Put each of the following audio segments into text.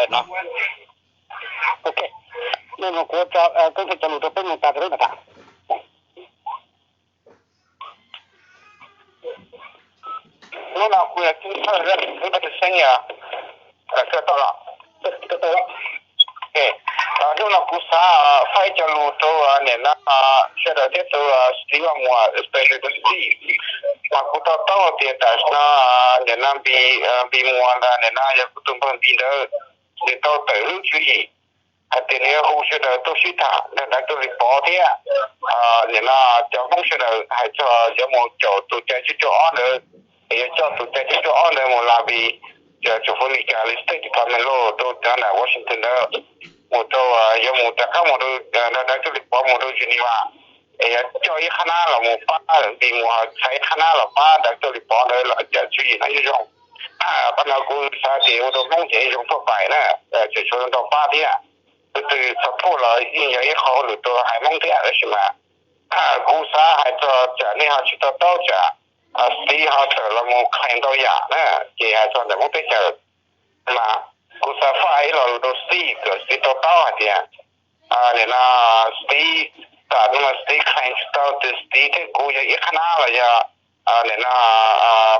no. Ok, hnub no kuv cov lus rau peb mus tas rau lub nram. Hnub no kuv yog Tub Thawj, peb pab tug xeeb yog, tau los. Hnub no kuv xav faib cov lus rau nim no sawv daws thiab rau Steve Vaj Muas, especially rau Steve. Mas kuv to taub tias tam sim no nim no Npis, Npis Muas ntawd, nim no yog kuv tus npawg Npis ntawd, nws tau tawm lub tswv yim hais tias nws yuav hu sawv daws tuaj sib tham ntawm Director Lee Pov thiab nim no cov Hmoob sawv daws hais txog yuav mus caum tus cai cuaj cuaj ob ntawd, es yuav coj tus cai cuaj cuaj ob ntawd mus Las Vegas, tsoom fwv Amelikas li State Department law rau cov ntawm Washington ntawd, mus rau, yuav mus rov qab mus rau, Director Lee Pov mus rau Geneva, es yuav coj ib qhab nab los mus pab Npis Muas, txhais ib qhab nab los pab Director Lee Pov ntawd los cov tswv yim no yuav zoo. Qhov no kuv xav tias ua rau Hmoob ces zoo tuaj pais na, tseem tshuav rau pab thiab. Tus twg support los yeej yog ib qho hauj lwm rau haiv Hmoob thiab, tab sis mas kuv xav hais txog tsam nej ho tsis to taub tsam Steve ho tawm los mus claim ntau yam na, ces hais txog ntawm Hmoob teb chaws. Mas kuv xav faj ib lo lus rau Steve kom Steve to taub hais tias nim no Steve, tam no Steve claim tsis tau tias Steve thiab kuv yog ib qhab nab los yog nim no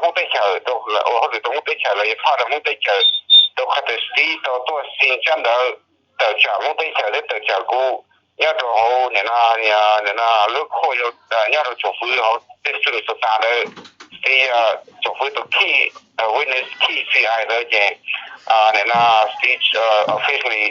Hmoob teb chaws, ua hauj lwm rau Hmoob teb chaws los yog faj rau Hmoob teb chaws, rau qhov tias Steve tau tuaj sin tsab ntawv tawm tsam Hmoob teb chaws thiab tawm tsam kuv nyob rau hauv nim no, nim no lub court, nyob rau tsoom fwv hauv state Minnesota ntawd. Steve, tsoom fwv tus khij, witness khij C I ntawd ces nim no Steve officially,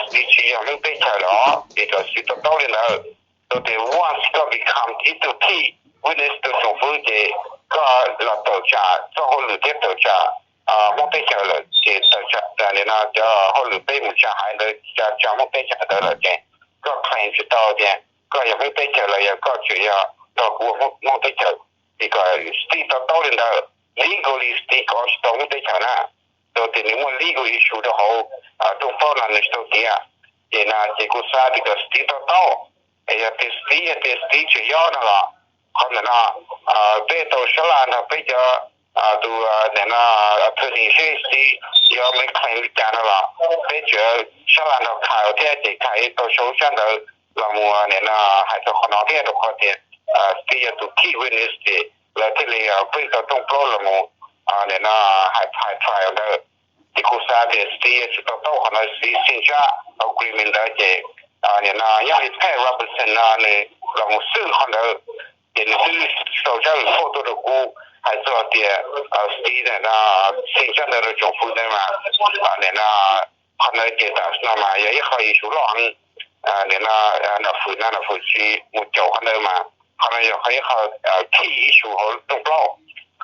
Steve tsis yog Hmoob teb chaws lawm, ces kom Steve to taub li ntawd. Rau tias once koj become ib tug khij, witness rau tsoom fwv ces koj los tawm tsam txoj hauj lwm thiab tawm tsam Hmoob teb chaws lawm, ces tawm tsam nim no cov hauj lwm peb mus tsa haiv ntawd, tsa Hmoob teb chaws ntawd lawm ces koj claim tsis tau tias koj yog Hmoob teb chaws los yog koj tseem yog nrog kuv ua Hmoob teb chaws. Ces kom Steve to taub li ntawd, legally Steve kov tsis tau Hmoob teb chaws na, rau tias nws muaj legal issue rau hauv rooj plaub no nws tsis tau tiav. Ces no ces kuv xav tias kom Steve to taub, es yog tias Steve, yog tias Steve tseem yob no los qhov ntawm no peb tau sab laj nrog peb cov tus nim no attorney seb Steve yuav make claim li cas no los peb tseem sab laj nrog Kyle thiab, ces Kyle tau sau tsab ntawv los mus nim no hais txog qhov no thiab, rau qhov tias Steve yog tus key witness ces lawv thiaj li bring tau rooj plaub los mus nim no hais, hais trial ntawd. Ces kuv xav tias Steve tsis to taub qhov no, Steve sin tsab agreement ntawd ces nim no nyob li Pat Robertson no nws los mus xwb qhov ntawd, ces nws twb sau tsab report tuaj rau kuv hais txog tias Steve nim no sin tsab ntawv rau tsoom fwv ntawd mas nim no qhov ntawd ces tam sim no mas yog ib qho issue loj heev. Nim no nom fwm no nom fwm tsis mus caum qhov ntawd mas qhov no yog qhov ib qho key issue hauv rooj plaub.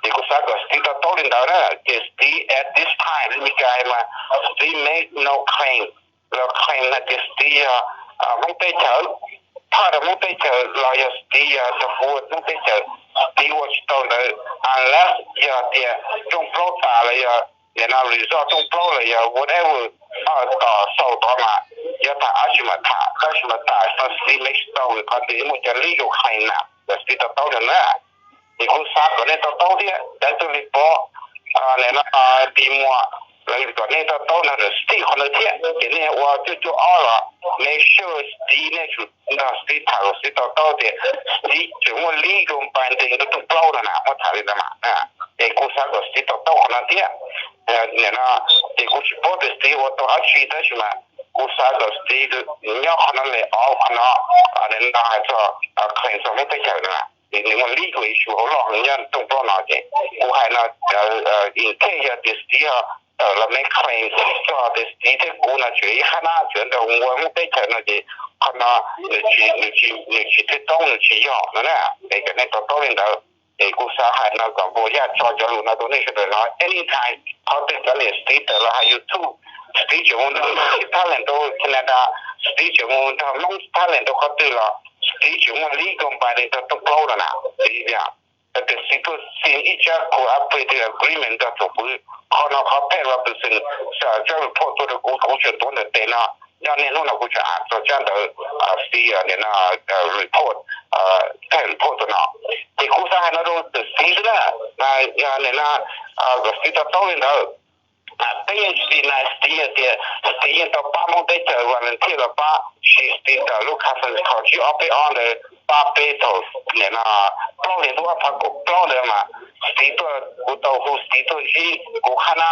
Ces kuv xav kom Steve to taub li ntawd na, ces Steve at this time li Meskas mas Steve make no claim, los claim hais tias Steve yog Hmoob teb chaws, thaj rau Hmoob teb chaws los yog Steve yog tus hu ua Hmoob teb chaws, Steve ua tsis tau ntawd unless yog tias rooj plaub tas los yog nim no result rooj plaub los yog whatever tom xaus tod mas yuav tham dab tsi mam tham, tab sis mas tam sim no Steve make tsis tau vim qhov tias muaj cov legal claim na, kom Steve to taub rau na. Ces kuv xav kom nej to taub thiab, Director Lee Pov, nim no Npis Muas, lawv kom nej to taub nrog Steve qhov ntawd thiab. Ces nej ua cuaj cuaj ob los make sure Steve, nej tsum nrog Steve tham kom Steve to taub tias Steve tseem muaj legal binding rau rooj plaub no na, muab tham li ntawd mas. Ces kuv xav kom Steve to taub qhov no thiab. Nim no ces kuv tsis paub tias Steve ua tau dab tsi tab sis mas kuv xav kom Steve nyob qhov no li ob qhov no, nim no hais txog claim txog Hmoob teb chaws no, ces nws muaj legal issue hauv loj heev nyob rooj plaub no ces kuv hais no, in case yog tias Steve tawm los make claim txog tias Steve thiab kuv no tseem ib qhab nab tseem nrog ua Hmoob teb chaws no ces qhov no nws tsis thwj toob, nws tsis yog no na. Es kom nej to taub li ntawd. Es kuv xav hais no kom npau yaj tso cov lus no rau nej sawv daws no, anytime qhov twg cov niam Steve tawm los hais YouTube, Steve tseem mus nrog Hmoob sib thab lees rau Canada, Steve tseem mus nrog Hmoob sib thab lees rau qhov twg los Steve tseem muaj legal binding rau rooj plaub no na. Tias Steve tuaj sin ib tsab cooperation agreement nrog tsoom fwv, qhov no qhov Pat Robertson xa tsab report tuaj rau kuv, kuv tseem tuav ntawm tes no. Nyob niaj hnub no kuv tseem am txog tsab ntawv Steve nim no report, Pat report tuaj no. Ces kuv xav hais no rau tus Steve xwb na, nim no kom Steve to taub li ntawd. Peb yeej tsis deny Steve tias Steve yeej tau pab Hmoob teb chaws volunteer los pab, sis Steve tawm lub conference call tsib ob peb ob ntawd pab peb thaum nim no plaub hlis ntuj ob phav kaum plaub ntawd mas Steve tuaj, kuv tau hu Steve tuaj ntsib kuv qhab na,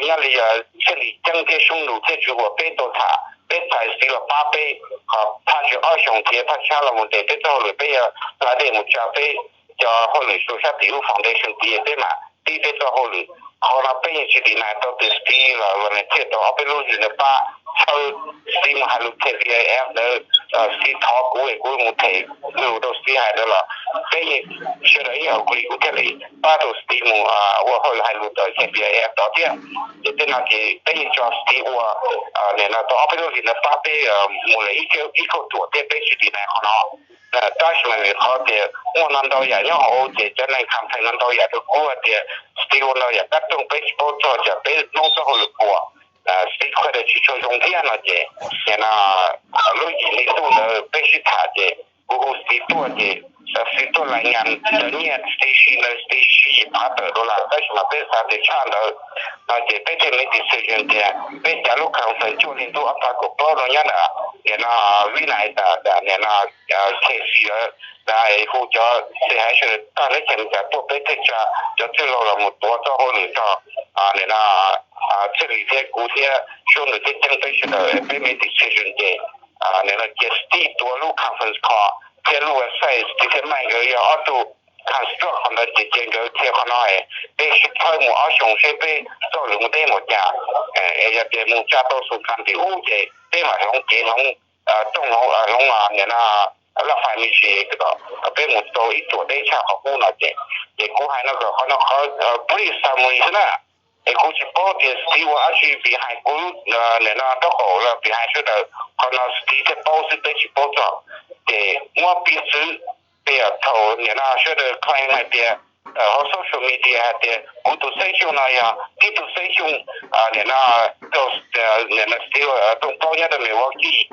nyob li yog Txhiaj Lis Ceeb thiab Xyoob Nus thiab Tswv Huas peb tau tham, peb txais Steve los pab peb. Qhov thaj tsam ob xyoos thiab thaj tsam los mus ntes peb txoj hauj lwm peb yog hla dej mus tsa peb cov hauj lwm rau sab tim lub foundation tias peb mam tib peb txoj hauj lwm. Qhov no peb yeej tsis deny tau tias Steve los volunteer tau ob peb lub hlis ntawd pab txhawb Steve mus hais lus them V I F ntawd, Steve thov kuv es kuv mus them lus rau Steve hais ntawd los peb yeej sawv daws yeej agree kuv thiaj li pab rau Steve mus ua hauj lwm hais lus rau them V I F tod thiab. Ces tej no ces peb yeej tso Steve ua nim no tau ob peb lub hlis ntawd pab peb mus lawm ib kauj ruam thiab peb tsis deny qhov no. Tab sis mas vim qhov tias muaj no ntau yam nyob hauv ces cov neeg complain no ntau yam rau kuv hais tias Steve ua ntau yam kab rooj peb tsis paub txog, tsam peb Hmoob txoj hauj lwm puas Steve qhia tsis tshua zoo thiab no ces nim no lub yim hli ntuj ntawd peb sib tham ces kuv hu Steve tuaj ces Steve tuaj lais nyas cov nyiaj Steve siv ntawd Steve siv yim phav tawm dollar tab sis mas peb xav tias tshaj ntawd no ces peb thiaj make decision tias peb cav lub conference cuaj hli ntuj ob phav kaum plaub no nyob ntawm nim no Vib Nais tas nim no K C lawm, hu cov xib hais sawv daws tag neb cheem cas tuaj peb thiaj tsa cov txwj laug los mus tuav txoj hauj lwm txog nim no Txhiaj Lis thiab kuv thiab Xyoob Nus thiab Ceeb peb sawv daws peb make decision ces nim no cia Steve tuav lub conference call thiab lub website Steve thiaj maij nkawd yog ob tug construct qhov ntawd ces cia nkawd qhia qhov no es peb sib thawb mus ob xyoos seb peb txoj hauj lwm mus deb npaum cas. Es yog tias mus tsa tau xus kam tim ub ces peb mam hloov kev hloov rooj hloov nim no laj fais me ntsis kom peb mus tau ib txuas deb tshaj qhov qub no ces, ces kuv hais no kom qhov no qhov brief summary xwb na. Es kuv tsis paub tias Steve ua dab tsi vim hais kuv nim no nraub qaum los vim hais sawv daws, qhov no Steve thiaj paub xwb peb tsis paub txog. Ces muab piv txwv tias thaum nim no sawv daws claim hais tias hauv social media hais tias kuv tus xeeb xyooj no yog tib tug xeeb xyooj nim no rau Steve rooj plaub nyob rau Milwaukee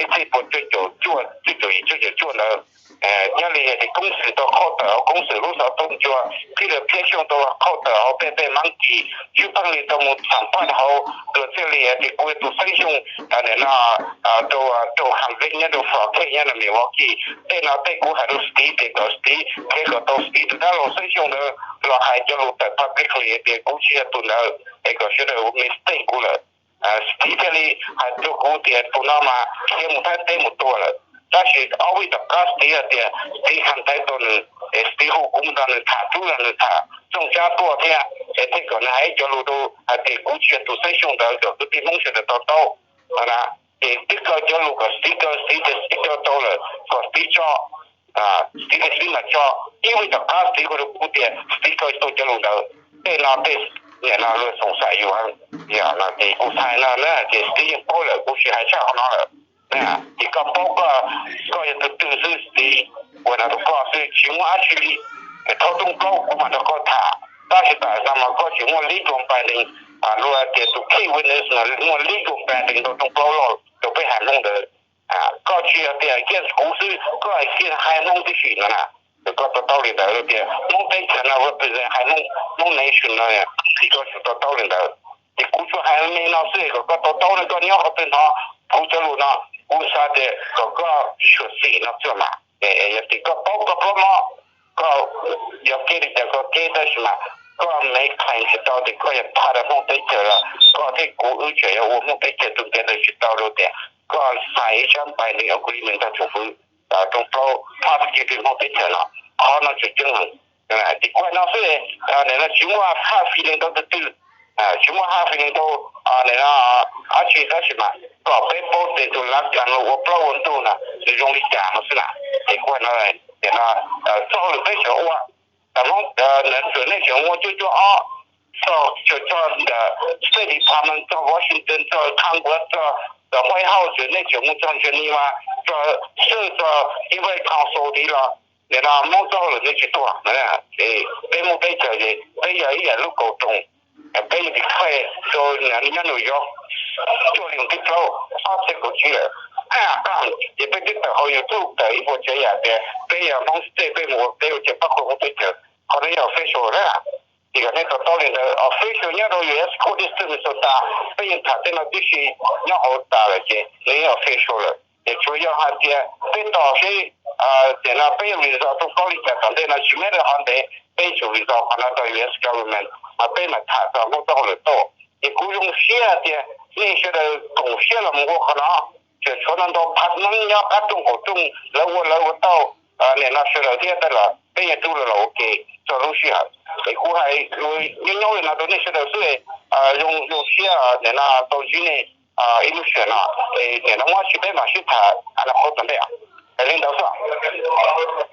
ib txhiab puas cuaj caum cuaj, cuaj caum yim cuaj caum cuaj ntawd. Nyob li hais tias koob xwm tau qhauj tawm hauv koob xwm lub xov tooj ncua, Peter Thiab Xyooj tau qhauj tawm hauv peb peb Monkey, Tswv Pheej Lis tau mus xam phaj hauv luag Txhiaj Lis hais tias kuv yog tus xeeb xyooj nim no rau, rau Ham Vej nyob rau Flo Case nyob rau Milwaukee. Tej no tej kuv hais rau Steve tias kom Steve qhia kom tau Steve tus dab laug xeeb xyooj ntawd los hais cov lus tawm publicly hais tias kuv tsis yog tus ntawd es kom sawv daws mistake kuv lawm. Steve thiaj li hais rau kuv tias tus no mas khiav mus Thaib teb mus tua lawm. Tab sis ob vij tom qab Steve hais tias Steve hais tau nws, es Steve hu kuv mus nrog nws tham, rub nws tham txooj tsab tuaj thiab es thiaj kom nws hais cov lus rau hais tias kuv tsis yog tus xeeb xyooj ntawd kom kwv tij Hmoob sawv daws to taub. Ces twb kaw cov lus kom Steve kaw, Steve tias Steve kaw tau lawm kom Steve tso, Steve thiaj Steve mam tso. Ib vij tom qab Steve hu rau kuv tias Steve kaw tau cov lus ntawd. Tej no tej niam no luag xoom xaim yus, ces kuv txhais no na ces Steve yeej paub lawm, kuv tsis hais tshaj qhov no lawm. Ces koj paub koj, koj yog tus twg xwb Steve, ua no rau koj xwb tsis muaj dab tsi li. Thaum rooj plaub kuv mam nrog koj tham, tab sis tam sim no mas koj tseem muaj legal binding, luag tias tus key witness no muaj legal binding rau rooj plaub loj rau peb haiv Hmoob ntawd. Koj tsis yog tias against kuv xwb, koj against haiv Hmoob tib si no na. Ces koj to taub li ntawd tias Hmoob teb chaws no represent haiv Hmoob, Hmoob nation no, ces koj tsum to taub li ntawd. Ces kuv tsuas hais me no xwb kom koj to taub no, koj nyob qhov twg hnov kuv cov lus no, kuv xav tias kom koj sua xim no xwb mas. Yog tias koj paub koj plaub mob, koj yog kev li cas koj kev, tab sis mas koj make claim tsis tau tias koj yog part of Hmoob teb chaws los koj thiab kuv wb tseem yog ua Hmoob teb chaws tus ntiav ntawd tsis tau rau tias koj sign ib tsab binding agreement tag tsoom fwv rooj plaub prosecuting Hmoob teb chaws no. Qhov no tseem ceeb heev. Ces kuv hais no xwb, nim no tsis muaj hard feeling rau tus twg, tsis muaj hard feeling rau nim no dab tsi, tab sis mas kom peb paub tias tus lab kas los ua plaub ua ntug no nws zoo li cas no xwb na. Ces kuv hais no, txoj hauj lwm peb tseem ua, Hmoob, nej tseem muaj cuaj cuaj ob, txog, txog ntawm State Department, txog Washington, txog Congress, txog ntawm White House, nej tseem mus txog Geneva, txog Senate, txog United Council tid los nim no Hmoob txoj hauj lwm nej tsis tuaj. Peb Hmoob teb chaws ces peb yog ib yam lub kaum roos, peb yuav declare rau nyob New York cuaj hli ntuj plaub ob txhiab kaum tsib lawm. Ces peb twb tawm hauv YouTube tawm ib puas tsav yam tias peb yog Hmoob State, peb mus ua teb ua chaw pab qhua Hmoob teb chaws, qhov no yog official na. Ces kom nej to taub li ntawd. Official nyob rau U S Court District Minnesota, peb yeej tham tej no tib si nyob hauv tas lawm ces nws yeej official lawm. Ces tsuas yog hais tias peb tos seb, tias no peb yuav result tuaj paub li cas tom ntej no, tsis muaj dab tsi ntev peb yuav result qhov no rau U S government mas peb mam tham txog hauv lwm toj. Ces kuv zoo siab hais tias nej sawv daws koom siab los mus ua qhov no, tseem tshuav ntau ntau phav neeb nyob qab rooj qaum rooj lawv ua lawv ua tau, nim no sawv daws thiab tej los peb yeej rub los ua ke txog lub sij hawm. Es kuv hais nyob nyob li no rau nej sawv daws xwb, zoo zoo siab nim no tau ntsib nej ib lub sij hawm no. Es nim no muaj dab tsi peb mam sib tham a na qhov tom ntej. Es li ntawd xwb.